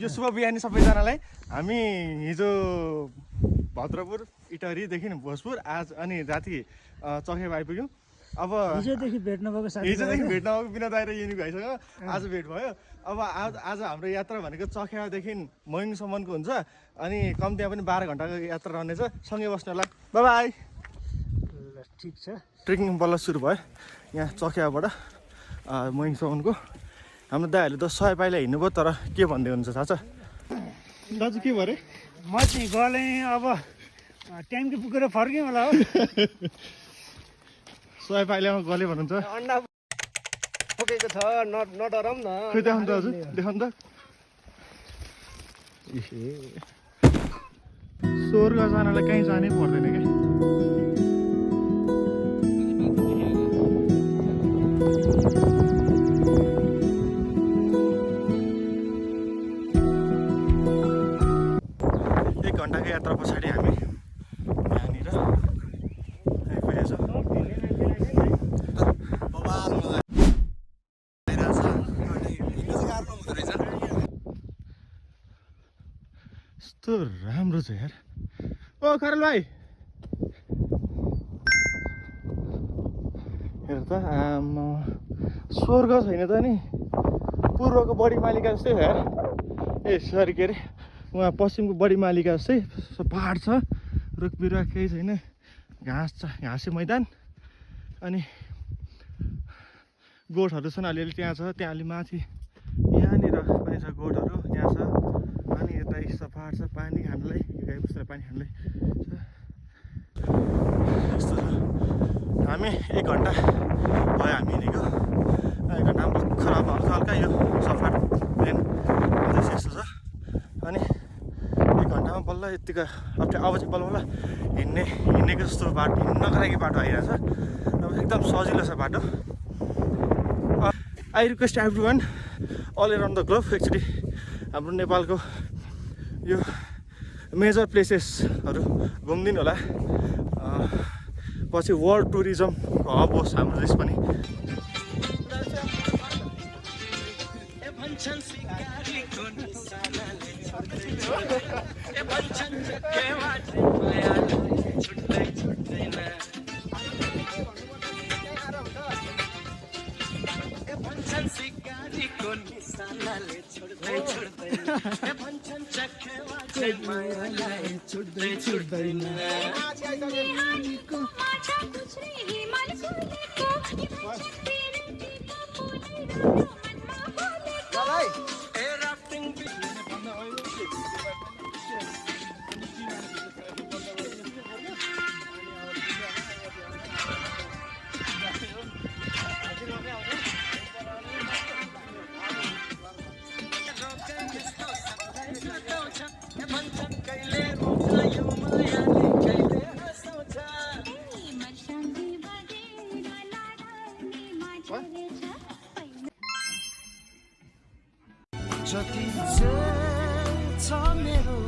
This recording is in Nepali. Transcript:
यो शुभ बिहानी सबैजनालाई। हामी हिजो भद्रपुर इटहरीदेखि भोजपुर आज अनि राति चखेवा आइपुग्यौँ। अब हिजोदेखि भेट्न भएको बिना दाइर युनिक भाइसँग आज भेट भयो। अब आज हाम्रो यात्रा भनेको चखेवादेखि मयङसम्मको हुन्छ। अनि कम्तीमा पनि 12 घन्टाको यात्रा रहनेछ। सँगै बस्नु होला। By by. ठिक छ। ट्रेकिङ बल्ल सुरु भयो यहाँ चखेवाबाट मयङसम्मको। हाम्रो दाइहरूले त 100 पाइला हिँड्नुभयो, तर के भन्दै हुन्छ थाहा छ दाजु? के भयो अरे? म चाहिँ गलेँ, अब टाइमको पुगेर फर्क्यौँ होला हो। 100 पाइलामा गले भन्नुहुन्छ। अन्डा फुकेको छ, नडराउँ न। खोइ देखाउनु त हजुर, देखाउनु त। स्वर्ग जानलाई कहीँ जानै पर्दैन क्या। घन्टाको यात्रा पछाडि हामी यहाँनिर आइपुगेछौँ। यस्तो राम्रो छ यार। ओ खरेल भाइ हेर त, आमा स्वर्ग छैन त नि, पूर्वको बढी मालिका जस्तै हो यार। ए सरी, के अरे उहाँ पश्चिमको बढी मालिका जस्तै पहाड छ, रुख बिरुवा केही छैन, घाँस छ, घाँसे मैदान। अनि गोठहरू छन् अलिअलि, त्यहाँ छ। त्यहाँ अलि माथि यहाँनिर पनि छ गोठहरू, यहाँ छ। अनि यता यस्तो पहाड छ, पानी खानलाई, गाई बस्तुलाई पानी खानलाई छ। यस्तो छ। हामी 1 घन्टा भयो हामी हिँडेको। 1 घन्टामा खराब हल्का हल्का यो सफा प्लेन यस्तो छ। अनि 1 घन्टामा बल्ल यतिको अब चाहिँ बल्ल हिँड्नेको जस्तो बाटो, हिँड्नको लागि बाटो आइरहेछ। अब एकदम सजिलो छ बाटो। I request everyone all around the globe, actually हाम्रो नेपालको यो मेजर प्लेसेसहरू घुमिदिनु होला। पछि वर्ल्ड टुरिज्मको हब होस् हाम्रो देश पनि। जति छ मेरो